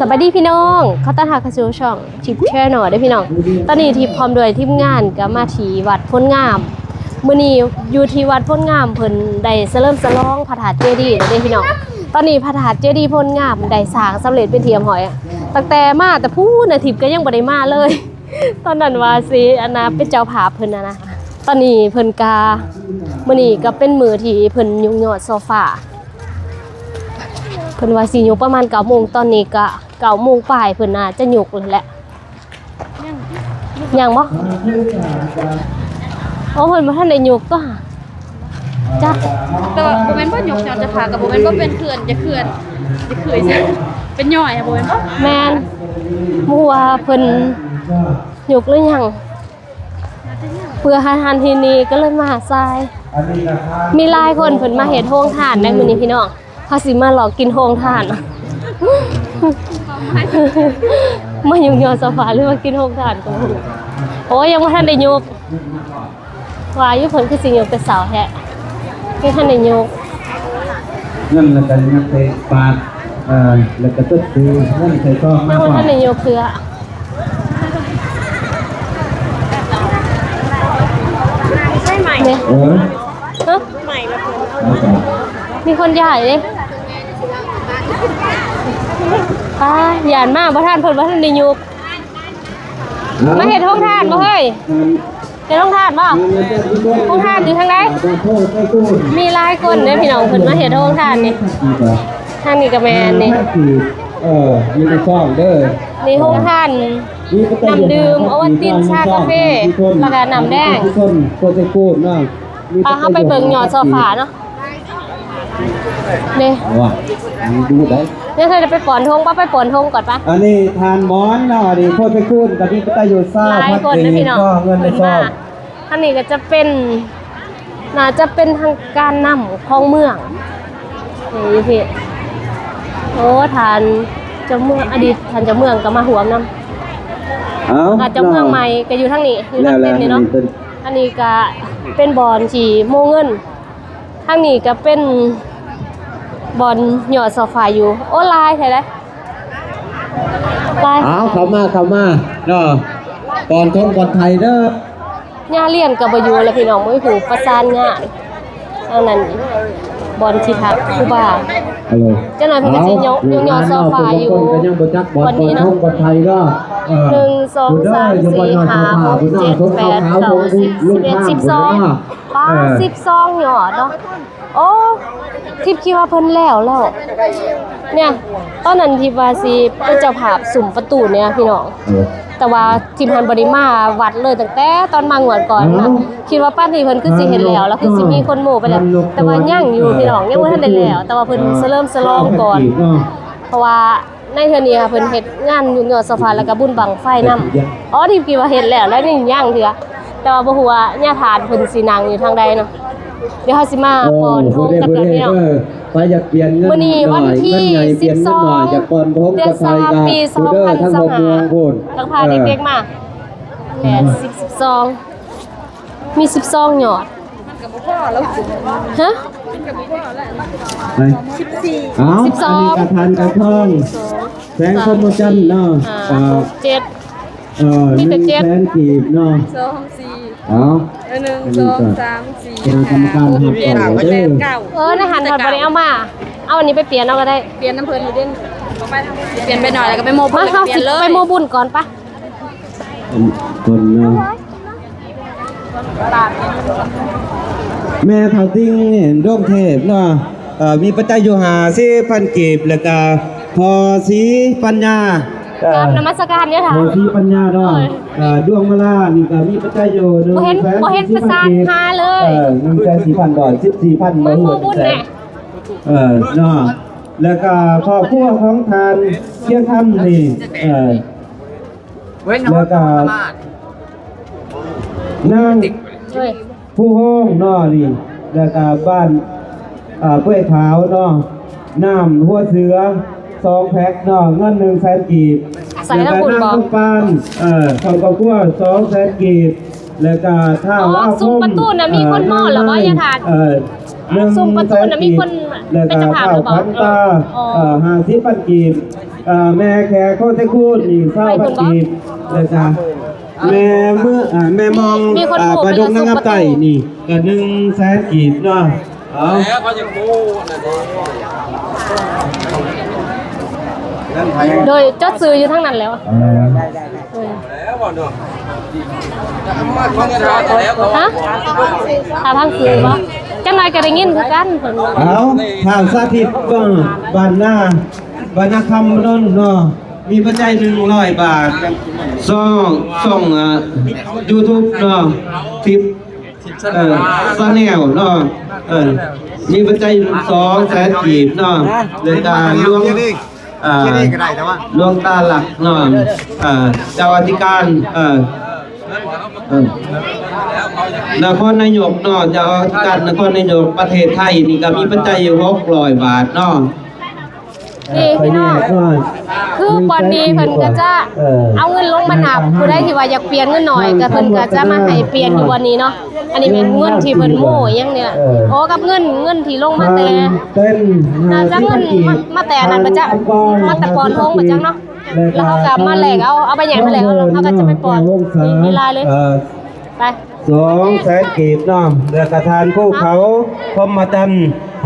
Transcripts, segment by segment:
ສະບາຍດີພີ່ນ້ອງ ຂໍຕ້ອນຮັບເຂົ້າສູ່ຊ່ອງ ທິບ Channel ເດີພີ່ນ້ອງ. ຕອນນີ້ທິບພ້ອມດ້ວຍທີມງານກໍມາທີ່ວັດໂພນງາມ. ມື້ນີ້ຢູ່ທີ່ວັດໂພນງາມ ເພິ່ນໄດ້ສະເຫຼີມສະຫຼອງພະທາດເຈດີແລ້ວເດ້ພີ່ນ້ອງ. ຕອນນີ້ພະທາດເຈດີໂພນງາມໄດ້ສ້າງສຳເລັດເປັນທີ່ຮຽບຮ້ອຍ. ຕັ້ງແຕ່ມາແຕ່ພຸ້ນນະ ທິບກໍຍັງບໍ່ໄດ້ມາເລີຍ. ຕອນນັ້ນວ່າຊິ ອັນນ່າ ເປັນເຈົ້າພາບເພິ່ນຫັ້ນນະ. ຕອນນີ້ເພິ່ນກະ ມື້ນີ້ກໍເປັນມື້ທີ່ເພິ່ນຍົກຍອດໂຊຟາ. ເພິ່ນວ່າຊິຍົກປະມານເກົ້າໂມງ ຕອນນີ້ກະເກົ້າໂມງປາຍ ເພິ່ນໜ້າຈະຍົກແລ້ວແຫຼະ. ຍັງບໍ່? ໂອ້ ເພິ່ນບໍ່ທັນໄດ້ຍົກຕົວະ. ຈັກ ແຕ່ວ່າບໍ່ແມ່ນບໍ່ຍົກ ຍ້ອນຈະພາ ກໍບໍ່ແມ່ນບໍ່ເປັນເຄື່ອນ ຈະເຄື່ອນ ຈະເຂີຍ ເປັນຍ້ອຍ ບໍ່ແມ່ນບໍ່? ແມ່ນ ບໍ່ຮູ້ວ່າເພິ່ນຍົກຫຼືຍັງ. ເພື່ອໃຫ້ທັນທີ່ນີ້ກໍເລີຍມາສາຍ. ມີຫຼາຍຄົນເພິ່ນມາເຮັດໂຮງທານໃນມື້ນີ້ພີ່ນ້ອງ. ເຮົາຊິມາເລາະກິນໂຮງທານ ມາຍົກຍອດໂຊຟາ ຫຼືວ່າກິນໂຮງທານກໍບໍ່ຮູ້. ໂອ້ຍ ຍັງບໍ່ທັນໄດ້ຍົກ. ວ່າຢູ່ເພິ່ນຄືຊິຍົກແຕ່ເຊົ້າແທ້ ຍັງທັນໄດ້ຍົກ. ເງິນແລ້ວກໍຍັງໄປປາດ ເອີ ແລ້ວກໍຕົດຄືເງິນໃສ່ຊອງມາ ຍັງບໍ່ທັນໄດ້ຍົກເທື່ອ. ເອີ ຮະ ມີຄົນຍ້າຍເດ້. ປ້າ ຢ້ານມາບໍ່ທັນ ເພິ່ນບໍ່ທັນໄດ້ຍົກ. ມາເຮັດໂຮງທານບໍ່ເຮີ້ຍ? ເຮັດໂຮງທານບໍ່? ໂຮງທານຢູ່ທາງໃດ? ມີຫຼາຍຄົນເດ້ພີ່ນ້ອງ ເພິ່ນມາເຮັດໂຮງທານນີ້. ທາງນີ້ກໍແມ່ນນີ້ ເອີ ຢູ່ໃນຊ່ອງເດີ ນີ້ໂຮງທານ ນ້ຳດື່ມ ໂອວັນຕິນ ຊາກາເຟ ແລ້ວກໍນ້ຳແດງ. ເຮົາໄປເບິ່ງຍອດໂຊຟາເນາະ. ເດ້ ວ່າ ຍັງຢູ່ໄດ້. ດຽວເຮົາຈະໄປປ່ອນທົງ ໄປ ໄປປ່ອນທົງກ່ອນປະ. ອັນນີ້ທ່ານໝອນເນາະ ນີ້ໂພດໄຊຄູນ ກໍມີປະໂຕຢູ່ຊາວ ຫຼາຍຄົນເດ້ພີ່ນ້ອງ ເງິນໄດ້ຊອງ. ອັນນີ້ກໍຈະເປັນ ໜ້າຈະເປັນທາງການນຳຂອງເມືອງ. ນີ້ຢູ່ພີ້ ໂອ້ ທ່ານເຈົ້າເມືອງ ອະດີດທ່ານເຈົ້າເມືອງກໍມາຮ່ວມນຳ. ເອົາ ເຈົ້າເມືອງໃໝ່ກໍຢູ່ທາງນີ້ ຢູ່ຫຼັງເຕັນນີ້ເນາະ. ອັນນີ້ກໍເປັນບ່ອນທີ່ໂມເງິນ. ທາງນີ້ກໍເປັນບ່ອນຍອດໂຊຟາຢູ່. ໂອ້ ຫຼາຍແທ້ເດ້. ໄປ ເອົາ ເຂົ້າມາ ເຂົ້າມາເນາະ ກ່ອນຊົມກ່ອນໄທເດີ. ຍ່າລຽນກໍບໍ່ຢູ່ແລ້ວພີ່ນ້ອງ ບໍ່ມີຜູ້ປະສານງານ. ທາງນັ້ນບ່ອນທີ່ພັກຄູບາ. ຈັກໜ້ອຍເພິ່ນກໍຊິຍົກ ຍົກຍອດໂຊຟາຢູ່ບ່ອນນີ້ເນາະ. ໜຶ່ງ ສອງ ສາມ ສີ່ ຫ້າ ຫົກ ເຈັດ ແປດ ເກົ້າ ສິບ ສິບເອັດ ສິບສອງ. ປ້າ ເອີ ສິບສອງຍອດເນາະ. ໂອ້ ທິບຄິດວ່າເພິ່ນແລ້ວແລ້ວ ເນ່ຍ ຕອນນັ້ນທິບວ່າຊິເປັນເຈົ້າພາບສຸມປະຕູເນ່ຍພີ່ນ້ອງ. ເອີ ແຕ່ວ່າທິບຫັ້ນບໍ່ໄດ້ມາວັດເລີຍ ຕັ້ງແຕ່ຕອນມາງວດກ່ອນນະ. ເອົ້າ ຄິດວ່າປານນີ້ເພິ່ນຄືຊິເຮັດແລ້ວ ແລ້ວຄືຊິມີຄົນໂມ້ໄປແລ້ວ ແຕ່ວ່າຍັງຢູ່ພີ່ນ້ອງ ຍັງບໍ່ທັນໄດ້ແລ້ວ ແຕ່ວ່າເພິ່ນສະເຫຼີມສະຫຼອງກ່ອນ ເພາະວ່າ ໃນເທື່ອນີ້ເພິ່ນເຮັດງານຍົກຍອດໂຊຟາ ແລ້ວກໍບຸນບັ້ງໄຟນຳ. ອໍ ທີ່ຄິດວ່າເຮັດແລ້ວ ແລ້ວນີ້ຍັງເທື່ອ ແຕ່ວ່າບໍ່ຮູ້ວ່າຍາທ່ານເພິ່ນຊິນັ່ງຢູ່ທາງໃດເນາະ. ດຽວເຮົາຊິມາປ່ອນໂຮງກັນກ່ອນພີ່ນ້ອງ. ມື້ນີ້ວັນທີສິບສອງ ເດືອນສາມ ປີສອງພັນຊາວຫ້າ ຕ້ອງພາເດັກໆມາ. ແມ່ນ ສິບສອງ ມີສິບສອງຍອດ. ມັນກໍບໍ່ພໍແລ້ວ ຮະ? ມັນກໍບໍ່ພໍແລ້ວ ໄປ ສິບສີ່ ເອົ້າ ສິບສອງ ອັນນີ້ກະທານກະທອງ ແຂວງຊົນນະບົດເນາະ. ຫ້າ ຫົກ ເຈັດ ເອີ ມີແຕ່ເຈັດ ໜຶ່ງແສນກີບເນາະ. ສອງ ສີ່ ເອົ້າ ເອີ ໜຶ່ງ ສອງ ສາມ ສີ່ ຫ້າ ຫົກ ເຈັດ ແປດ ເກົ້າ. ເອີ ໃນຫັ້ນເພິ່ນບໍ່ໄດ້ເອົາມາ ເອົາອັນນີ້ໄປປ່ຽນເອົາກໍໄດ້ ປ່ຽນນຳເພິ່ນຢູ່ເດ້. ປ່ຽນໄປໜ້ອຍ ແລ້ວກໍໄປໂມ້ບຸນ ມາ ເຮົາຊິໄປໂມ້ບຸນກ່ອນປະ. ເພິ່ນເນາະ ແມ່ເຖົ້າຕິ່ງນີ້ ດົງເທບເນາະ ເອີ ມີປັດໄຈຢູ່ຫ້າສິບພັນກີບ ແລ້ວກະພໍ່ສີປັນຍາ ເອີ ກາບນະມັດສະການເດີທ່ານ ພໍ່ສີປັນຍາເນາະ. ໂດຍ ເອີ ດວງມາລານີ້ກະມີປັດໄຈຢູ່ ບໍ່ເຫັນ ໜຶ່ງແສນ ບໍ່ເຫັນປະສານຫາເລີຍ ເອີ ໜຶ່ງແສນສີ່ພັນ ບໍ່ ສິບສີ່ພັນ ມາໂມ້ບຸນແຫຼະ ເອີ ເນາະ. ແລ້ວກະຄອບຄົວຂອງທ່ານພຽງຄຳນີ້ ເອີ ແລ້ວກະນາງ ເອີຍ ພູໂຮງເນາະນີ້ ແລ້ວກະບ້ານ ເອີ ເປືອຍຂາວເນາະ ນ້ຳຫົວເສືອ ສອງແພັກເນາະ ເງິນໜຶ່ງແສນກີບ. ໃສ່ທາງພຸ້ນບໍ່? ແລ້ວກະນາງຄຳປານ ເອີ ເຂົ້າຄອບຄົວ ສອງແສນກີບ. ແລ້ວກະທ້າວ ອໍ ອາຄົມ ຊຸມປະຕູນະ ມີຄົນມອບແລ້ວບໍ່ ເອີ ຍາທ່ານ? ເອີ ຊຸມປະຕູນະ ມີຄົນເປັນເຈົ້າພາບແລ້ວບໍ່? ແລ້ວກະທ້າວຂວັນຕາ ອໍ ເອີ ຫ້າສິບພັນກີບ. ເອີ ແມ່ແຂກໂຄດເຊຄູນນີ້ ຊາວພັນກີບ ແລ້ວກະແມ່ເມືອງ ເອີ ແມ່ມອງ ມີຄົນ ເອີ ປາດົງນາງງາມໃຕ້ນີ້ ກະໜຶ່ງແສນກີບເນາະ. ເອົາ ໂດຍຈົດຊື່ຢູ່ທາງນັ້ນແລ້ວ. ເອີ ຮະ? ຖ້າທາງຊື້ບໍ່? ຈັກໜ້ອຍກໍໄດ້ຍິນຄືກັນເພິ່ນວ່າ. ເອົາ ທ້າວສາທິດ ເອີ ບ້ານນາ ບ້ານນາຄຳນນເນາະ ມີປັດໄຈໜຶ່ງຮ້ອຍບາດ. ຊ່ອງ ຊ່ອງ ເອີ ຢູທູບເນາະ ທິບ ເອີ ຊາແນວເນາະ ເອີ ມີປັດໄຈສອງແສນກີບເນາະ. ແລ້ວກະຫຼວງ ເອີ ຫຼວງຕາຫຼັກເນາະ ເອີ ເຈົ້າອະທິການ ເອີ ເອີ ນະຄອນນາຍົກເນາະ ເຈົ້າອະທິການນະຄອນນາຍົກປະເທດໄທນີ້ກໍມີປັດໄຈຢູ່ຫົກຮ້ອຍບາດເນາະ. ນີ້ພີ່ນ້ອງ ຄືບ່ອນນີ້ເພິ່ນກໍຈະເອົາເງິນລົງມານັບ ຜູ້ໃດທີ່ວ່າຢາກປ່ຽນເງິນໜ້ອຍ ກໍເພິ່ນກໍຈະມາໃຫ້ປ່ຽນຢູ່ບ່ອນນີ້ເນາະ. ອັນນີ້ແມ່ນເງິນທີ່ເພິ່ນໂມ້ຫຍັງນີ້ລະ. ອໍ ກັບເງິນ ເງິນທີ່ລົງມາແຕ່ ໜ້າຈະເງິນມາ ມາແຕ່ອັນນັ້ນປະຈັກ ມາແຕ່ປອນໂຮງປະຈັກເນາະ. ແລ້ວເຮົາກໍມາແລກເອົາ ເອົາໃບໃຫຍ່ມາແລກເອົາ ເຮົາກໍຈະໄປປອນ. ນີ້ ມີຫຼາຍເລີຍ ໄປ ສອງແສນກີບເນາະ. ແລ້ວກໍທ່ານພູເຂົາ ພົມມະຈັນ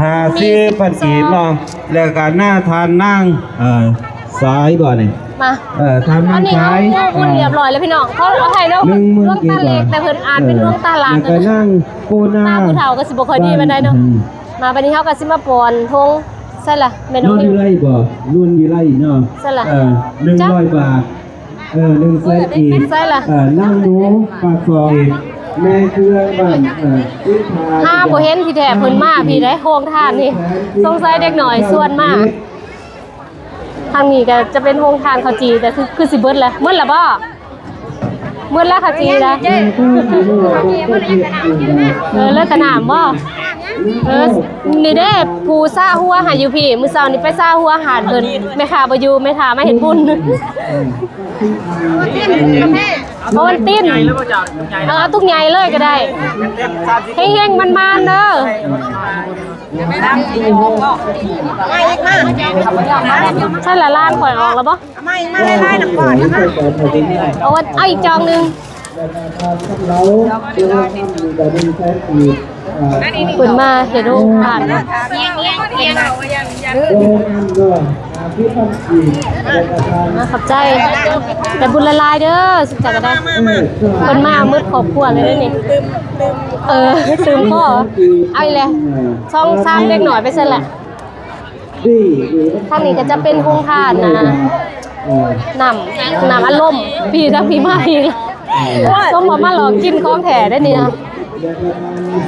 ຫ້າສິບພັນກີບເນາະ. ແລ້ວກໍໜ້າທ່ານນາງ ເອີ ສາຍບໍ່ນີ້ ມາ ເອີ ທ່ານນາງສາຍ ອັນນີ້ເຮົາໂອ້ບຸນຮຽບຮ້ອຍແລ້ວພີ່ນ້ອງ. ເຂົາເອົາໃຫ້ເນາະ ໜຶ່ງໝື່ນ ຫຼວງຕາເລັກ ແຕ່ເພິ່ນອ່ານເປັນ ເອີ ຫຼວງຕາຫຼັກ. ແລ້ວກໍນາງໂກນາ ຕາຜູ້ເຖົ້າກໍຊິບໍ່ຄ່ອຍດີປານໃດເນາະ. ອືມ ມາບັດນີ້ເຮົາກໍຊິມາປ່ອນທົງ ໃສ່ລະ ແມ່ນ ນວນວິໄລບໍ່? ນວນວິໄລເນາະ ໃສ່ລະ ເອີ ໜຶ່ງຮ້ອຍບາດ ເອີ ໜຶ່ງແສນກີບ ໃສ່ລະ ເອີ ນາງໜູປາກຊ່ອງ ແມ່ເຄືອງບ້ານ ເອີ ຫາບໍ່ເຫັນທີ່ແທ້ເພິ່ນມາພີ້ໃດ໋ ໂຮງທານນີ້ ສົງໄສເດັກນ້ອຍຊວນມາ. ທາງນີ້ກໍຈະເປັນໂຮງທານເຂົ້າຈີ່ ແຕ່ຄື ຄືຊິເບິດແລ້ວ. ເບິດແລ້ວບໍ່? ເບິດແລ້ວເຂົ້າຈີ່ນະ. ເອີ ເຫຼືອແຕ່ນ້ຳບໍ່? ເອີ ນີ້ເດ້ ຜູ້ສະຫົວໃຫ້ຢູ່ພີ້ ມື້ເຊົ້ານີ້ໄປສະຫົວຫາດເພິ່ນ ແມ່ຄ້າບໍ່ຢູ່ ແມ່ຄ້າມາເຮັດບຸນ. ໂອວັນຕິນ ເອີ ເອົາຕຸກໃຫຍ່ເລີຍກໍໄດ້. ເຮັງໆ ໝານໆ ເດີ. ໃຊ່ລະ ຫຼານຂ້ອຍອອກແລ້ວບໍ່? ເອົາມາອີກ ມາຫຼາຍໆ ນຳກ່ອນ. ໂອ້ ເອົາອີກຈອງໜຶ່ງ. ເພິ່ນມາເຮັດໂຮງທານ. ອ່າ ຂອບໃຈ ໄດ້ບຸນຫຼາຍໆ ເດີ. ສຸກໃຈກໍໄດ້ ເພິ່ນມາໝົດຄອບຄົວເລີຍເດ້ນີ້. ເອີ ຕື່ມຄໍ ເອົາອີກແລ້ວ ສອງສາມເດັກນ້ອຍໄປໃສລະ. ທາງນີ້ກໍຈະເປັນໂຮງທານ ອ່າ ນ້ຳ ນ້ຳອັດລົມ ພີ້ທັງພີ້ມາພີ້ ສົມວ່າມາຫຼອກກິນຂອງແທ້ເດ້ນີ້ນະ.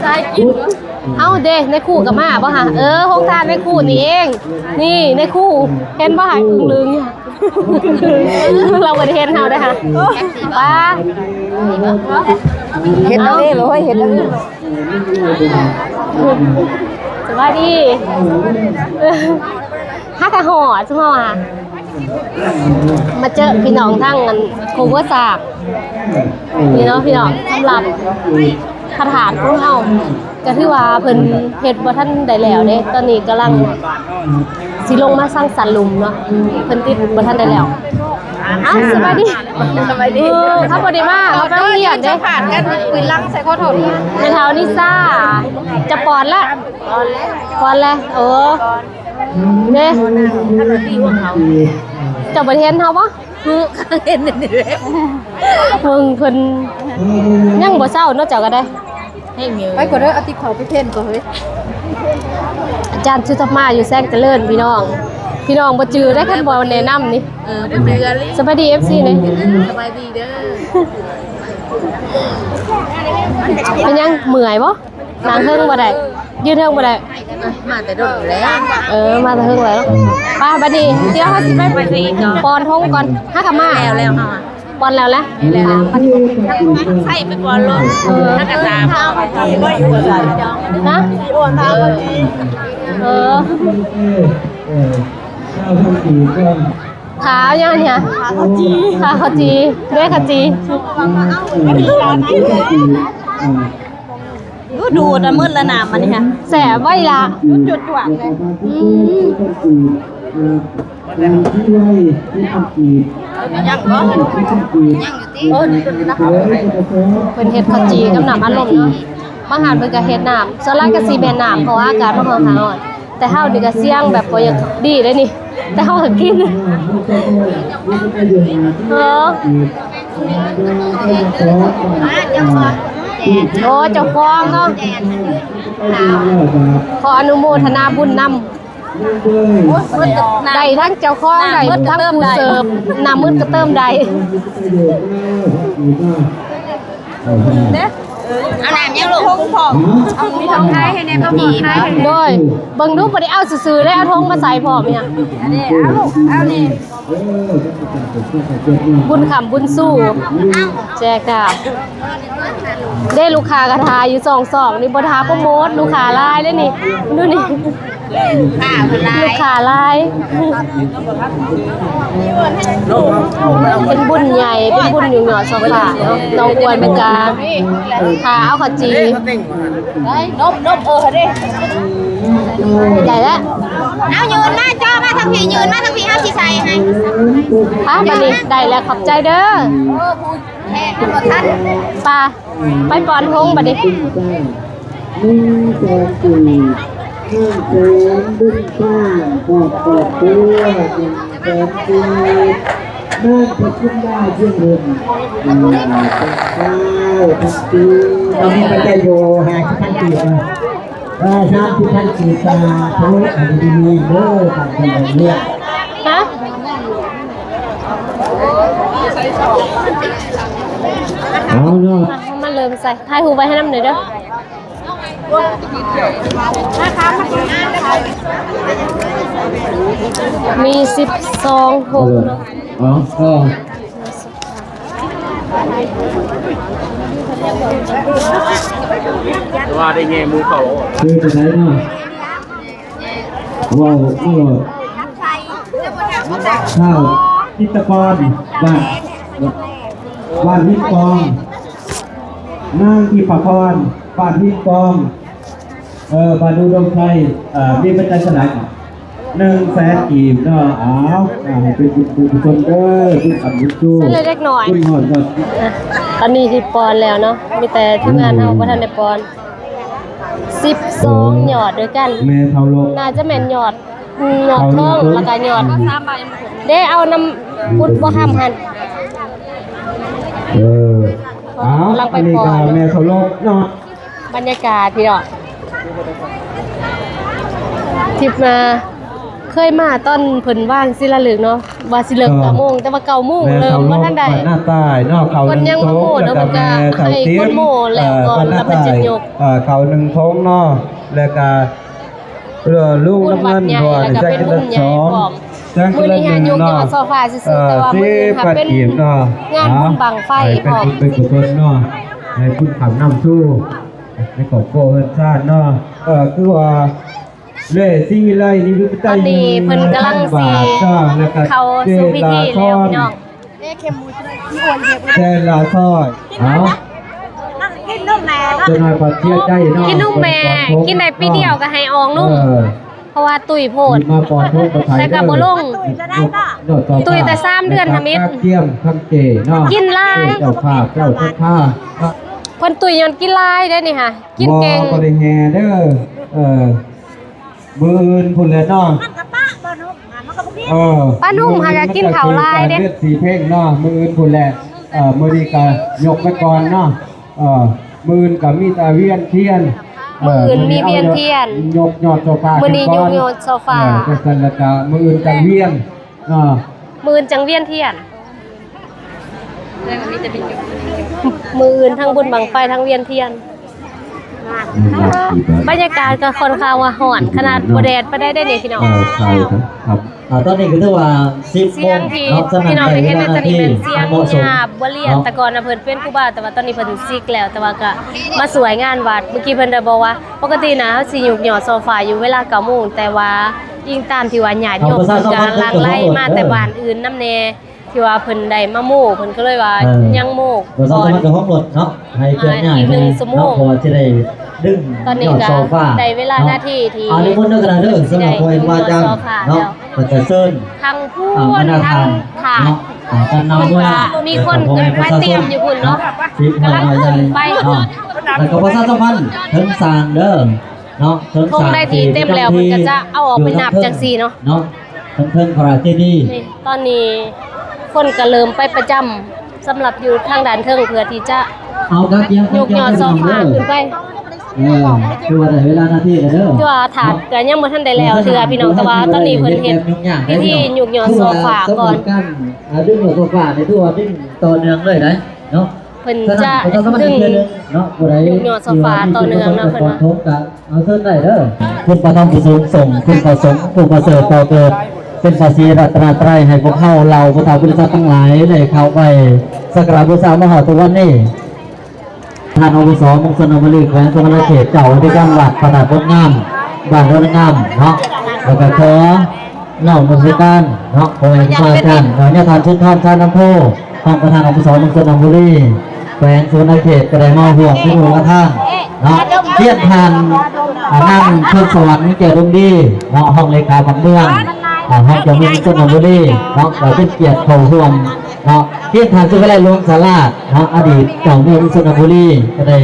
ສາຍກິນ ເອົ້າເດ້ ນາຍຄູກໍມາບໍ່ຫະ? ເອີ ໂຮງທານນາຍຄູນີ້ເອງ ນີ້ນາຍຄູ ເຫັນບໍ່ຫະ? ອຶ້ງລຶງຢູ່ ລາວບໍ່ໄດ້ເຫັນເຮົາເດ້ຫະ. ປ້າ ເຮັດເອົາເອງເລີຍ ເຮັດເອົາເອງ. ສະບາຍດີ ຫາກະຮອດ ຊຸມເຮົາຫາ ມາເຈີພີ່ນ້ອງທາງອັນໂຄງຫົວສາກນີ້ເນາະພີ່ນ້ອງ. ສຳລັບພະທາດຂອງເຮົາ ກໍຖືວ່າເພິ່ນເຮັດບໍ່ທັນໄດ້ແລ້ວເດ້ ຕອນນີ້ກຳລັງຊິລົງມາສັງສັນລຸ່ມເນາະ ເພິ່ນຕິດບໍ່ທັນໄດ້ແລ້ວ. ອ້າວ ສະບາຍດີ ສະບາຍດີ. ເອີ ເຮົາບໍ່ໄດ້ມາ ເຮົາໄປໂຮງຮຽນເດ້. ສະພາດກັນ ປືນຫຼັງໃສ່ ຂໍໂທດ. ແມ່ເຖົ້ານິສາ ຈະປອນລະ ປອນແລ້ວ ໂອ້ ເດ້ ເຈົ້າບໍ່ໄດ້ເຫັນເຮົາບໍ່? ເຫັນນີ້ແຫຼະ ເບິ່ງເພິ່ນຍັງບໍ່ເຊົາເນາະ ເຈົ້າກໍໄດ້. ແຮງຢູ່ ໄປກ່ອນເດີ ເອົາຕິບເຂົ້າໄປເພນກ່ອນເຮີ້ຍ. ອາຈານສຸທຳມາຢູ່ແສງຈະເລີນ ພີ່ນ້ອງ ພີ່ນ້ອງບໍ່ຈື່ໄດ້ ຄັນບໍ່ແນະນຳນີ້. ເອີ ບໍ່ຈື່ອີ່ຫຼີ. ສະບາຍດີ ເອັຟຊີ ເດ້. ສະບາຍດີເດີ. ເປັນຫຍັງ ເມື່ອຍບໍ່? ນັ່ງເທິງບໍ່ໄດ້ ຢືນເທິງບໍ່ໄດ້. ມາແຕ່ດົນແລ້ວ. ເອີ ມາແຕ່ເທິງແລ້ວ. ໄປ ບັດນີ້ ດຽວເຮົາຊິໄປ ໄປອີກເນາະ ປ່ອນທົງກ່ອນ. ຫາກະມາ ແລ້ວ ແລ້ວເຮົາ ປ່ອນແລ້ວແຫຼະ ແລ້ວ ໃສ່ໄປກ່ອນໂລດ. ເອີ ຫາກະຕາມ ຮະ? ເອີ ເອີ ຖ້າເອົາຫຍັງອັນນີ້ ຖ້າເຂົ້າຈີ່ ຖ້າເຂົ້າຈີ່ ເດ້ ເຂົ້າຈີ່. ດູດ ອາ ມືດລະນ້ຳອັນນີ້ຫະ ແຊບໄວ້ລະ ຈົວກໆ ເລີຍ. ອືມ ແລ້ວທີ່ໄວ້ທີ່ອັງກິດ ເພິ່ນເຮັດເຂົ້າຈີ່ກັບນ້ຳອັດລົມເນາະ. ບາງຮ້ານເພິ່ນກໍເຮັດນ້ຳ ສ່ວນຫຼາຍກໍຊິແມ່ນນ້ຳ ເພາະວ່າອາກາດມັນຄ່ອນຂ້າງຮ້ອນ. ແຕ່ເຮົານີ້ກໍສຽງແບບບໍ່ຢາກດີເດ້ນີ້ ແຕ່ເຮົາກໍກິນ. ເອີ ໂອ້ ເຈົ້າຂອງເນາະ ຂໍອະນຸໂມທະນາບຸນນຳ. ໄດ້ທັງເຈົ້າຂອງ ໄດ້ທັງຜູ້ເສີບ ນ້ຳມືດກໍເຕີມໄດ້. ເດ້ ເອົານ້ຳຫຍັງລູກ? ທອງ ທອງ ເອົາທອງຂາຍໃຫ້ແດ່ ທອງຂາຍໃຫ້ແດ່. ໂດຍ ເບິ່ງດູ ບໍ່ໄດ້ເອົາຊື່ໆເດ້ ເອົາທອງມາໃສ່ພ້ອມຫຍັງ. ເດ້ ເອົາລູກ ເອົານີ້ ບຸນຄ້ຳບຸນຊູ ແຈກນ້ຳ. ເດ້ ລູກຄ້າກໍຖ້າຢູ່ສອງຊ່ອງນີ້ ບໍ່ຖ້າໂປຣໂມດ ລູກຄ້າຫຼາຍເດ້ນີ້ ດູນີ້ ລູກຄ້າຫຼາຍ ລູກຄ້າຫຼາຍ. ເປັນບຸນໃຫຍ່ ເປັນບຸນຢູ່ຍອດໂຊຟາເນາະ ນ້ອງອວນມັນກະຖ້າເອົາເຂົ້າຈີ່. ໄດ້ ນົບ ນົບ ເອີ ເດ້ ໄດ້ແລ້ວ. ເອົາ ຍື່ນມາຈໍ ມາທາງພີ້ ຍື່ນມາທາງພີ້ ເຮົາຊິໃສ່ໃຫ້. ອ່ະ ບັດນີ້ໄດ້ແລ້ວ ຂອບໃຈເດີ. ເອີ ຜູ້ແຂກມັນບໍ່ທັນ ໄປ ໄປປ່ອນໂຮງບັດນີ້. ໜຶ່ງແສນກີບ ນາງແສນບຸນສ້າງ ຄອບຄົວ ໜຶ່ງແສນກີບ ນາງພິຄຸນມາ ຊຽງເພິ່ນ ອ່າ ເປັນຊາວພັນກີບ ເຮົາມີປັດໄຈຢູ່ຫ້າສິບພັນກີບເນາະ. ເອີ ສາມສິບພັນກີບ ສາທຸ ຢູ່ດີມີແຮງເດີ ທ່ານຜູ້ໃຫຍ່ເຮືອນ. ຮະ? ເອົາເນາະ ມາເລີ່ມໃສ່ ຖ່າຍຮູບໄວ້ໃຫ້ນຳແດ່ເດີ. ມີສິບສອງໂຮງເນາະ. ເອົາ ເອົາ ວ່າໄດ້ແງ່ໝູ່ເຂົາ ຄືຈັ່ງໃດເນາະ? ເວົ້າມາໂລດ. ທ້າວຈິດຕະກອນ ບ້ານ ບ້ານຫີນກອງ, ນາງທິບພາພອນ ບ້ານຫີນກອງ ເອີ ບ້ານອຸດົມໄຊ ເອີ ມີປັດໄຈເທົ່າໃດ? ໜຶ່ງແສນກີບເນາະ. ເອົາ ເອົາ ໃຫ້ເປັນບຸນກຸສົນເດີ ບຸນຄຳບຸນຊູ ບຸນຮອດເນາະ. ຕອນນີ້ຊິປ່ອນແລ້ວເນາະ ມີແຕ່ທີມງານເຮົາບໍ່ທັນໄດ້ປ່ອນ. ສິບສອງຍອດດ້ວຍກັນ ແມ່ເຖົ້າໂລກ ໜ້າຈະແມ່ນຍອດ ຍອດທອງ ແລ້ວກະຍອດ ເດ້ ເອົານຳພຸດບໍ່ທຳຫັ້ນ. ເອີ ເອົາ ອັນນີ້ກະແມ່ເຖົ້າໂລກເນາະ. ບັນຍາກາດພີ່ນ້ອງ ທິບມາ ເຄີຍມາຕອນເພິ່ນວາງສິລາລຶກເນາະ ວ່າຊິເລີ່ມເກົ້າໂມງ ແຕ່ວ່າເກົ້າໂມງເລີ່ມບໍ່ທັນໄດ້. ເອີ ເພິ່ນຍັງບໍ່ໂມ້ເນາະ ເພິ່ນກະໃຫ້ຄົນໂມ້ແລ້ວກ່ອນ ແລ້ວເພິ່ນຈຶ່ງຍົກ. ເອີ ເຂົ້າໜຶ່ງຖົງເນາະ ແລ້ວກະ ເອີ ລູກນ້ຳເງິນ ແລ້ວກະເປັນບຸນໃຫຍ່ພ້ອມ. ມື້ນີ້ຫາຍົກຍອດໂຊຟາຊື່ໆ ແຕ່ວ່າມື້ອື່ນຫາເປັນງານບຸນບັ້ງໄຟພ້ອມ. ເປັນບຸນເປັນກຸສົນເນາະ ໃຫ້ບຸນຂ້າມນຳສູ່ ໃນຄອບຄົວເຮືອນຊານເນາະ. ເອີ ຄືວ່າ ເລສີວິໄລນີ້ ຕອນນີ້ເພິ່ນກຳລັງຊິເຂົ້າສູ່ພິທີແລ້ວພີ່ນ້ອງ. ແຕ່ລະຊອຍ ເອົາ ກິນນົມແມ່ເນາະ ກິນນົມແມ່ ກິນໄດ້ປີດຽວກໍໃຫ້ອອກນົມ ເອີ ເພາະວ່າຕຸ້ຍໂພດ ແຕ່ກໍບໍ່ລົງ ຕຸ້ຍແຕ່ສາມເດືອນທຳອິດ ກິນຫຼາຍ ເຈົ້າພາບ ເຈົ້າສັດທາ ເພິ່ນຕຸ້ຍຍ້ອນກິນຫຼາຍເດ້ນີ້ຫາ ກິນເກັ່ງ ບໍ່ໄດ້ແຫ່ເດີ. ເອີ ມື້ອື່ນພຸ້ນແຫຼະເນາະ ມັນກະປະບໍ່ນຸ່ມ ມັນກະບໍ່ກິນ. ເອີ ປ້ານຸ່ມຫາກະກິນເຂົ້າຫຼາຍເດ້ ເລືອດສີເພັງເນາະ ມື້ອື່ນພຸ້ນແຫຼະ. ເອີ ມື້ນີ້ກະຍົກໄວ້ກ່ອນເນາະ. ເອີ ມື້ອື່ນກະມີແຕ່ວຽນທຽນ ມື້ອື່ນມີວຽນທຽນ ຍົກຍອດໂຊຟາ ມື້ນີ້ຍົກຍອດໂຊຟາ. ເອີ ຈັ່ງຊັ້ນລະກະມື້ອື່ນກະວຽນເນາະ ມື້ອື່ນຈັ່ງວຽນທຽນ. ມື້ອື່ນທັງບຸນບັ້ງໄຟທັງວຽນທຽນ. ບັນຍາກາດກໍຄ່ອນຂ້າງວ່າຮ້ອນ ຂະໜາດບໍ່ແດດປານໃດເດ້ນີ້ພີ່ນ້ອງ. ເອີ ເຂົ້າ ເຂົ້າ ເອີ ຕອນນີ້ກໍຖືວ່າສິບໂມງເນາະ ສະນັ້ນໄດ້ເວລາທີ່ເໝາະສົມ. ສຽງທີ່ເຮົາໄດ້ຍິນຫັ້ນຈະເປັນສຽງຍາບບົວລຽນ ເນາະ ແຕ່ກ່ອນນະເພິ່ນເປັນຄູບາ ແຕ່ວ່າຕອນນີ້ເພິ່ນສິກແລ້ວ ແຕ່ວ່າກໍມາສວຍງານວັດ. ເມື່ອກີ້ເພິ່ນໄດ້ບອກວ່າ ປົກກະຕິນະ ເຮົາຊິຍົກຍອດໂຊຟາຢູ່ເວລາເກົ້າໂມງ ແຕ່ວ່າອີງຕາມທີ່ວ່າຍາດໂຍມເພິ່ນກະຫຼັ່ງໄຫຼມາແຕ່ບ້ານອື່ນນຳແດ່. ທີ່ວ່າເພິ່ນໄດ້ມາໂມ້ ເພິ່ນກໍເລີຍວ່າ ເອີ ຍັງໂມ້ ບໍ່ສາມາດໄປຫ້ອງລົດເນາະ ໃຫ້ເຄື່ອນຍ້າຍ ອີກໜຶ່ງຊົ່ວໂມງ ເນາະ ເພາະວ່າຊິໄດ້ດຶງ ຕອນນີ້ກໍໄດ້ເວລານາທີທີ່ ເນາະ ອາ ນິມົນເດີ ຄະນະເດີ ສຳລັບພໍ່ແມ່ຄູອາຈານເນາະ ກໍຈະເຊີນ ທັງຜູ້ ອາ ບັນດາທ່ານເນາະ ການນຳເມືອງ ມີຄົນມາຕຽມຢູ່ພຸ້ນເນາະ ກຳລັງຂຶ້ນໄປເນາະ ແລ້ວກໍປະຊາສຳພັນເທິງສ້າງເດີ ເນາະ ເທິງສ້າງ ທົ່ງໃດທີ່ເຕັມແລ້ວ ເພິ່ນກໍຈະເອົາອອກໄປນັບຈັ່ງຊີ້ເນາະ ເນາະ ເທິງພະລາເຈດີ ນີ້ ຕອນນີ້ຄົນກໍເລີ່ມໄປປະຈຳ ສຳລັບຢູ່ທາງດ້ານເທິງ ເພື່ອທີ່ຈະ ເອົາກະກຽມ ຍົກຍອດໂຊຟາຂຶ້ນໄປ ເອີ ຖືວ່າໄດ້ເວລານາທີແລ້ວເດີ ຖືວ່າຖາດກໍຍັງບໍ່ທັນໄດ້ແລ້ວເທື່ອພີ່ນ້ອງ ແຕ່ວ່າຕອນນີ້ເພິ່ນເຮັດພິທີຍົກຍອດໂຊຟາກ່ອນ ການ ອ່າ ດຶງໂຊຟານີ້ຖືວ່າດຶງຕໍ່ເນື່ອງເລີຍໄດ໋ເນາະ ເພິ່ນຈະດຶງ ເນາະ ຜູ້ໃດ ຍົກຍອດໂຊຟາຕໍ່ເນື່ອງເນາະ ເພິ່ນວ່າ ເອົາເຊີນໄດ້ເດີ ຄຸນພະທຳຜູ້ສູງສົ່ງ ຄຸນພະສົງຜູ້ປະເສີດກໍ່ເກີດ ເປັນພະສີລັດຕະນະໄຕໃຫ້ພວກເຮົາເຫຼົ່າຜູ້ເຖົ້າຜູ້ຊາທັງຫຼາຍໄດ້ເຂົ້າໄຫວ້ສັກກາລະບູຊາມາຮອດທຸກວັນນີ້ ທ່ານ ອບສ ເມືອງຊົນນະບູລີ ແຂວງສະຫວັນນະເຂດ ເຈົ້າອະທິການວັດພະທາດບົດງາມ ບ້ານໂນນງາມເນາະ ແລ້ວກໍຂໍ ນ້ອມນະມັດສະການເນາະ ພໍ່ແມ່ຄູບາອາຈານເນາະ ຍາທ່ານສຸນທອນ ຊານນຳໂພ ຮອງປະທານ ອບສ ເມືອງຊົນນະບູລີ ແຂວງສະຫວັນນະເຂດ ກໍໄດ້ມາຮ່ວມເປັນປະທານເນາະ ຮຽນທ່ານ ອາ ນາງ ເພິ່ງສະຫວັນ ແກ້ວດົງດີເນາະ ຮອງເລຂາພັກເມືອງ ອາ ຮອງເຈົ້າເມືອງຊົນນະບູລີເນາະ ກໍເປັນກຽດເຂົ້າຮ່ວມເນາະ ຮຽນທ່ານ ສຸວິໄລ ຫຼວງສາລາດເນາະ ອະດີດເຈົ້າເມືອງຊົນນະບູລີ ກໍໄດ້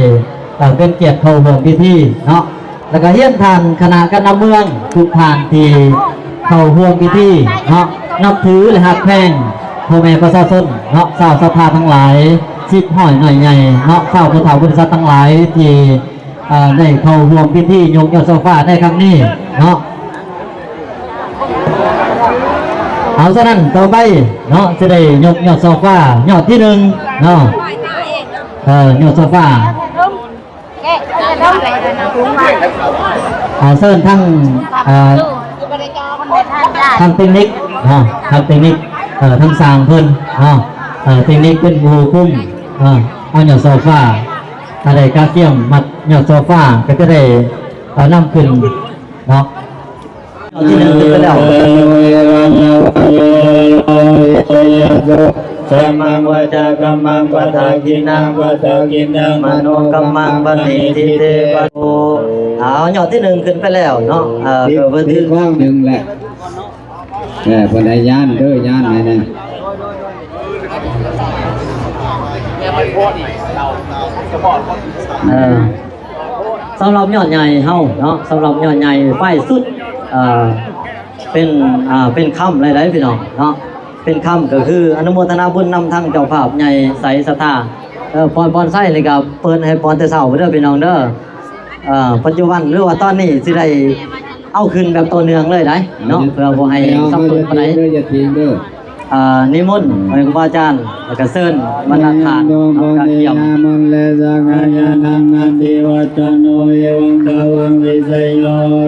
ເອີ ເປັນກຽດເຂົ້າຮ່ວມພິທີເນາະ ແລ້ວກໍຮຽນທ່ານຄະນະການນຳເມືອງທຸກທ່ານທີ່ເຂົ້າຮ່ວມພິທີເນາະ ນັບຖື ແລະ ຮັກແພງພໍ່ແມ່ປະຊາຊົນເນາະ ຊາວສັດທາທັງຫຼາຍ ສິດຮ້ອຍນ້ອຍໃຫຍ່ເນາະ ຊາວຜູ້ເຖົ້າຜູ້ສັດທັງຫຼາຍທີ່ ເອີ ໄດ້ເຂົ້າຮ່ວມພິທີຍົກຍອດໂຊຟາໃນຄັ້ງນີ້ເນາະ ເອົາ ສະນັ້ນຕໍ່ໄປເນາະ ຈະໄດ້ຍົກຍອດໂຊຟາຍອດທີໜຶ່ງເນາະ ເອີ ຍອດໂຊຟາ ເອົາເຊີນທັງ ເອີ ທັງເຕັກນິກເນາະ ທັງເຕັກນິກ ເອີ ທັງຊ່າງເພິ່ນເນາະ ເອີ ເຕັກນິກເປັນຜູ້ຄຸມ ເອີ ເອົາຍອດໂຊຟາ ອັນໃດກະກຽມມັດຍອດໂຊຟາ ກໍຈະໄດ້ ເອີ ນຳຂຶ້ນເນາະ. ເອົາທີໜຶ່ງຂຶ້ນໄປແລ້ວ ສະມັງວາຈາກຳມັງປະທາກິນນັງ ປະທາກິນນັງມະໂນກຳມັງປະນິທິເຕ ປະໂຕ ເອົາ ຍອດທີໜຶ່ງຂຶ້ນໄປແລ້ວເນາະ ເອີ ເກີດເພິ່ນຖືກ ຖືກຂ້າງໜຶ່ງແຫຼະ ເອີ ເພິ່ນໃຫ້ຍານເດີ ຍານໃຫ້ແດ່ ເອີ. ສຳລັບຍອດໃຫຍ່ເຮົາເນາະ ສຳລັບຍອດໃຫຍ່ປ້າຍສຸດ ເອີ ເປັນ ອ່າ ເປັນຄຳເລີຍເດ້ພີ່ນ້ອງເນາະ ເປັນຄຳກໍຄືອະນຸໂມທະນາບຸນນຳທັງເຈົ້າພາບໃຫຍ່ໃສສັດທາ ເອີ ປອນ ປອນໄຊນີ້ກໍເປີດໃຫ້ປອນແຕ່ເຊົ້າເດີພີ່ນ້ອງເດີ ເອີ ປັດຈຸບັນ ຫຼືວ່າຕອນນີ້ຊິໄດ້ເອົາຂຶ້ນແບບຕໍ່ເນື່ອງເລີຍໄດ໋ເນາະ ເພື່ອບໍ່ໃຫ້ສັບສົນປານໃດ ເດີ ຢ່າຖິ້ມເດີ ອ່າ ນິມົນໃຫ້ຄູບາອາຈານ ແລ້ວກະເຊີນບັນດາທ່ານເນາະ ກະກຽມ ນມ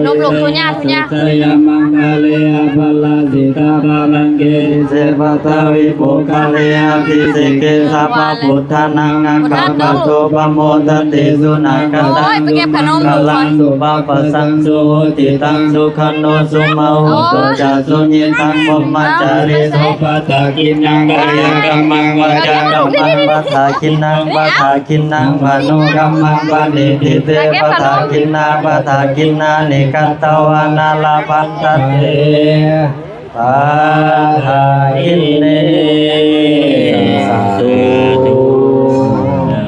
ລູກທຸຍາ ທຸຍາ ສະຍະມັງຄະເລ ອະພະລາຊິຕາພະລັງເກ ເສ ປະທາວິໂພຄາເລ ອະພິເສເກ ສັບພະພຸດທານັງ ອາກາປະໂຕ ປະໂມທັນຕິ ສຸນາກະຕັງ ສຸມັງຄະລັງ ສຸປັບປະສັງ ສຸຫຸດທິຕັງ ສຸຂະໂນ ສຸມະຫຸດໂຕຈະ ສຸຍິດທັງ ພົມມະຈາຣີສຸ ປະທາກິນນັງ ກາຍະກຳມັງ ວາຈາກຳມັງ ປະທາກິນນັງ ປະທາກິນນັງ ມະໂນກຳມັງ ປະນິທິເຕ ປະທາກິນນາ ປະທາກິນນານິ ກະຕະວານາ ລະພັນທັນຕິ ປະທາກິນເນ ສາທຸ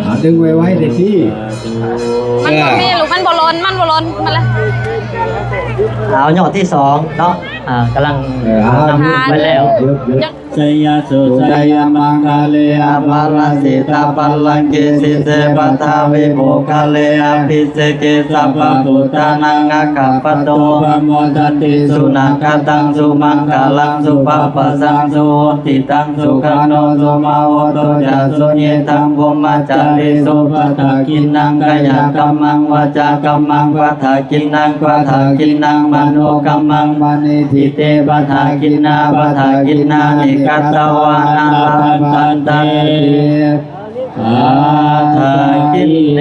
ເອົາ ດຶງໄວໆເດ້ຊິ ມັນບໍ່ມີລູກ ມັນບໍ່ຫຼົ່ນ ມັນບໍ່ຫຼົ່ນ ມາລະ ເອົາ ຍອດທີສອງເນາະ ອ່າ ກຳລັງ ເອີ ເອົາ ນຳໄປແລ້ວ ໄຊຍະໂສໄຊຍະມັງຄະເລ ອະພະລາຊິຕາພະລັງເກ ສິດເສ ປະທາວິໂພຄາເລ ອະພິເສເກ ສັບພະພຸດທານັງ ອາກາປະໂຕ ປະໂມທັນຕິ ສຸນາກະຕັງ ສຸມັງຄະລັງ ສຸປັບປະສັງ ສຸຫຸດທິຕັງ ສຸຂະໂນ ສຸມະຫຸດໂຕຈະ ສຸຍິດທັງ ພົມມະຈາຣີສຸ ປະທາກິນນັງ ກາຍະກຳມັງ ວາຈາກຳມັງ ປະທາກິນນັງ ປະທາກິນນັງ ມະໂນກຳມັງ ປະນິທິເຕ ປະທາກິນນາ ປະທາກິນນານິ ກະຕະວານາ ລະພັນທັນຕິ ປະທາກິນເນ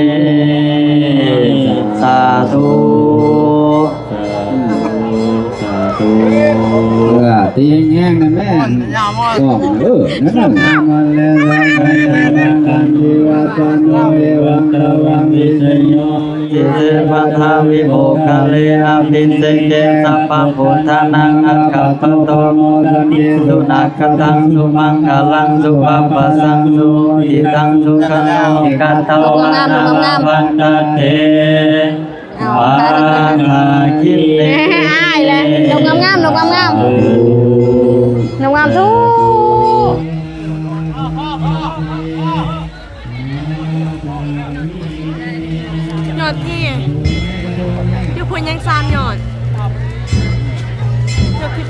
ສາທຸ. ເອີ ຕີແຮງໆ ນະແມ່ ກ້ອງ ເອີ ນັ້ນນະ ເສ ປັດຖະວິໂພຄະເລ ອະພິເສເກ ສັບພະພຸດທານັງ ອາກາປະໂຕ ໂມທັນຕິ ສຸນາກະຕັງ ສຸມັງຄະລັງ ສຸພາພາສັງ ສຸຫຸຕິຕັງ ສຸຂະໂນ ກະຕະວານາ ລະພັນຕະເຕ ເອົາ ມະຫາຄິດເຕ ອ້າຍແຫຼະ ລົມງາມໆ ລົມງາມໆ ລົມງາມທຸກ ຍອດທີ່ ຢູ່ພຸ້ນຍັງສາມຍອດ ຍອດທີ່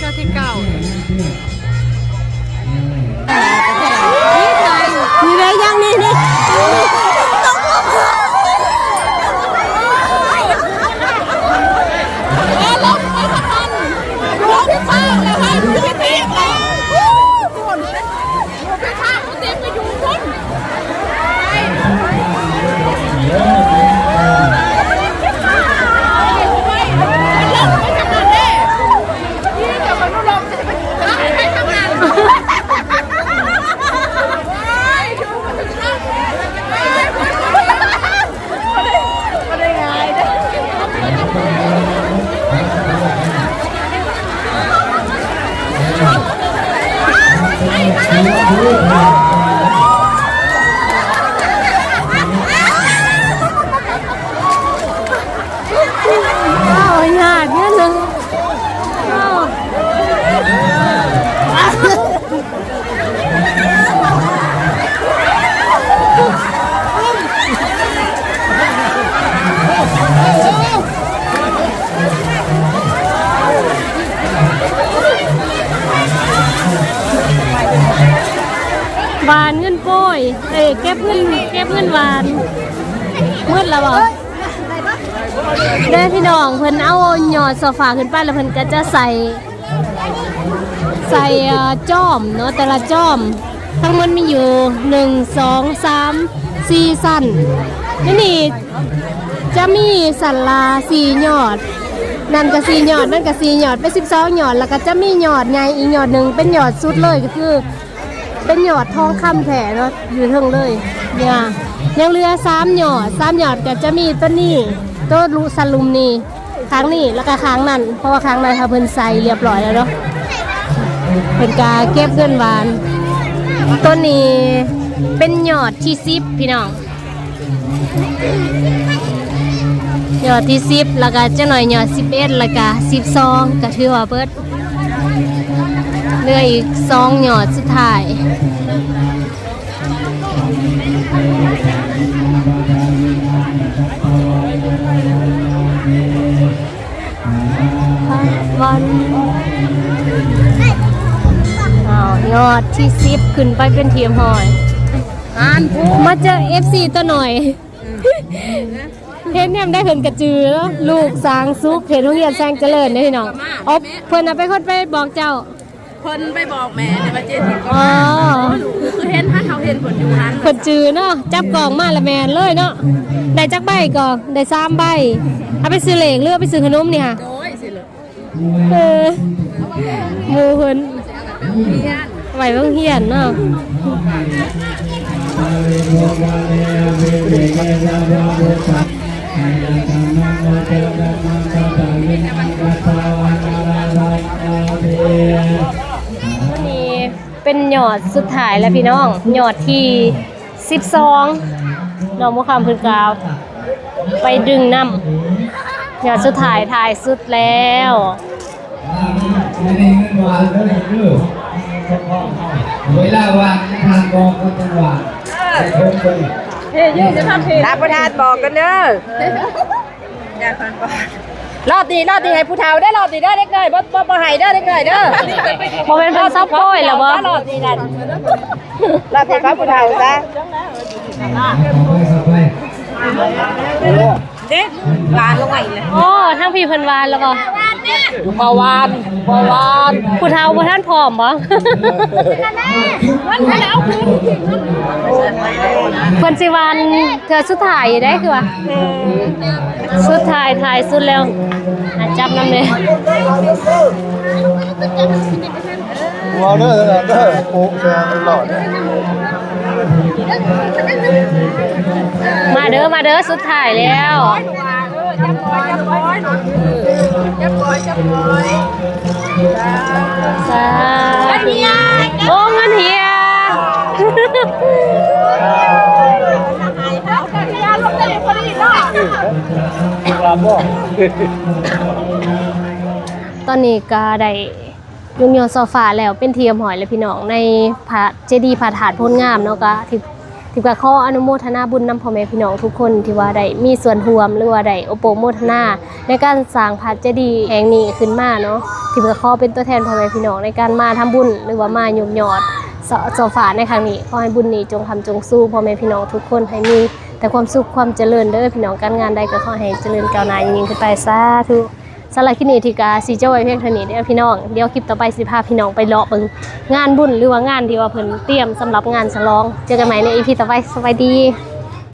ຍອດທີ່ເກົ້າ ນີ້ເດ້ ຢ່າງນີ້ນີ້ ເອົາຍາດເງິນເນາະ ຫວານເງິນໂປ້ຍ ເອີ ເກັບເງິນ ເກັບເງິນຫວານ ໝົດແລ້ວບໍ່? ເດີພີ່ນ້ອງ ເພິ່ນເອົາຍອດໂຊຟາຂຶ້ນໄປ ແລ້ວເພິ່ນກໍຈະໃສ່ ໃສ່ ເອີ ຈ້ອມເນາະ ແຕ່ລະຈ້ອມທັງໝົດມີຢູ່ ໜຶ່ງ ສອງ ສາມ ສີ່ຊັ້ນ ໃນນີ້ຈະມີຊັ້ນລະສີ່ຍອດ ນັ້ນກໍສີ່ຍອດ ນັ້ນກໍສີ່ຍອດ ເປັນສິບສອງຍອດ ແລ້ວກໍຈະມີຍອດໃຫຍ່ອີກຍອດໜຶ່ງ ເປັນຍອດສຸດເລີຍ ກໍຄື ເປັນຍອດທອງຄຳແທ້ເນາະ ຢູ່ເທິງເລີຍ ເນຍ ຍັງເຫຼືອສາມຍອດ ສາມຍອດກໍຈະມີໂຕນີ້ ໂຕລຸສະຫຼຸມນີ້ ຂ້າງນີ້ ແລ້ວກໍຂ້າງນັ້ນ ເພາະວ່າຂ້າງນັ້ນເຂົາເພິ່ນໃສ່ລຽບຮ້ອຍແລ້ວເນາະ ເພິ່ນກໍເກັບເງິນຫວານ ໂຕນີ້ເປັນຍອດທີສິບ ພີ່ນ້ອງ. ຍອດທີສິບ ແລ້ວກໍຈັກໜ້ອຍຍອດສິບເອັດ ແລ້ວກໍສິບສອງ ກໍຖືວ່າເບິດ ເຫຼືອອີກສອງຍອດສຸດທ້າຍ ວັນ ອ້າວ ຍອດທີສິບ ຂຶ້ນໄປເປັນທີ່ຮຽບຮ້ອຍ ມາເຈີເອັຟຊີຕົວໜ້ອຍ ເຫັນຍາມໃດເພິ່ນກະຈື່ເນາະ ລູກສາງສຸກ ເຂດໂຮງຮຽນແສງຈະເລີນເດ້ພີ່ນ້ອງ ເພິ່ນນະເປັນຄົນໄປບອກເຈົ້າ ເພິ່ນໄປບອກແມ່ແຕ່ວ່າເຈສິບກໍມາ ອໍ ຄືເຫັນຫັ້ນ ເຮົາເຫັນເພິ່ນຢູ່ຫັ້ນ ເພິ່ນຈື່ເນາະ ຈັບກ້ອງມາລະແມ່ນເລີຍເນາະ ໄດ້ຈັກໃບກໍ ໄດ້ສາມໃບ ເອົາໄປຊື້ເລກ ຫຼືເອົາໄປຊື້ຂະໜົມນີ້ຫະ ໂດຍ ຊື້ໂລດ ເອີ ໝູ່ເພິ່ນ ໄວ້ໂຮງຮຽນເນາະ ນີ້ເປັນຍອດສຸດທ້າຍແລ້ວພີ່ນ້ອງ ຍອດທີສິບສອງເນາະ ໝູ່ຄຳເພິ່ນກ່າວ ໄປດຶງນຳ ຍອດສຸດທ້າຍ ທ້າຍສຸດແລ້ວ ເວລາວ່າງທ່ານບອກກໍຕ້ອງວ່າງ ເອີ ທ່ານປະທານບອກກັນເດີ ລອດນີ້ ລອດນີ້ໃຫ້ຜູ້ເຖົ້າເດີ ລອດນີ້ເດີ ເດັກນ້ອຍບໍ່ ບໍ່ ບໍ່ໃຫ້ເດີ ເດັກນ້ອຍເດີ ບໍ່ແມ່ນເພິ່ນຊັບໂປ້ຍແລ້ວບໍ່ ລອດນີ້ນັ້ນ ລອດນີ້ຂອງຜູ້ເຖົ້າຊະ ເດັກ ຫວານລົງມາອີກແລ້ວ ໂອ້ ທາງພີ້ເພິ່ນຫວານແລ້ວບໍ່? ເບົາຫວານ ເບົາຫວານ ຜູ້ເຖົ້າບໍ່ທັນພ້ອມບໍ່? ເພິ່ນຊິຫວ່ານເທື່ອສຸດທ້າຍຢູ່ເດ້ ຄືວ່າ ເອີ ສຸດທ້າຍ ທ້າຍສຸດແລ້ວ. ອ່ະ ຈັບນຳເດ້. ເວົ້າເດີ ເດີ ໂອ້ ເດີ ເດີ. ມາເດີ ມາເດີ ສຸດທ້າຍແລ້ວ. ສາທຸ ໂອ້ ເງິນເຮຍ. ຕອນນີ້ກໍໄດ້ ຍົກຍອດໂຊຟາແລ້ວເປັນທີ່ຮຽບຮ້ອຍແລ້ວພີ່ນ້ອງ ໃນພະເຈດີພະທາດໂພນງາມເນາະ. ກໍທີ່ ທີ່ກໍຂໍອະນຸໂມທະນາບຸນນຳພໍ່ແມ່ພີ່ນ້ອງທຸກຄົນ ທີ່ວ່າໄດ້ມີສ່ວນຮ່ວມ ຫຼືວ່າໄດ້ໂອໂປະໂມທະນາໃນການສ້າງພະເຈດີແຫ່ງນີ້ຂຶ້ນມາເນາະ. ທີ່ກໍຂໍເປັນຕົວແທນພໍ່ແມ່ພີ່ນ້ອງໃນການມາທຳບຸນ ຫຼືວ່າມາຍົກຍອດໂຊ ໂຊຟາໃນຄັ້ງນີ້. ຂໍໃຫ້ບຸນນີ້ຈົ່ງຄ້ຳຈົ່ງຊູພໍ່ແມ່ພີ່ນ້ອງທຸກຄົນ ໃຫ້ມີແຕ່ຄວາມສຸກຄວາມຈະເລີນເດີພີ່ນ້ອງ. ການງານໃດກໍຂໍໃຫ້ຈະເລີນກ້າວໜ້າຍິ່ງໆຂຶ້ນໄປ ສາທຸ. ສຳລັບຄລິບນີ້ທີ່ກະຊິຈົບໄວ້ພຽງເທົ່ານີ້ເດີພີ່ນ້ອງ. ດຽວຄລິບຕໍ່ໄປຊິພາພີ່ນ້ອງໄປເລາະເບິ່ງງານບຸນ ຫຼືວ່າງານທີ່ວ່າເພິ່ນຕຽມສຳລັບງານສະຫຼອງ. ເຈີກັນໃໝ່ໃນອີພີຕໍ່ໄປ. ສະບາຍດີ.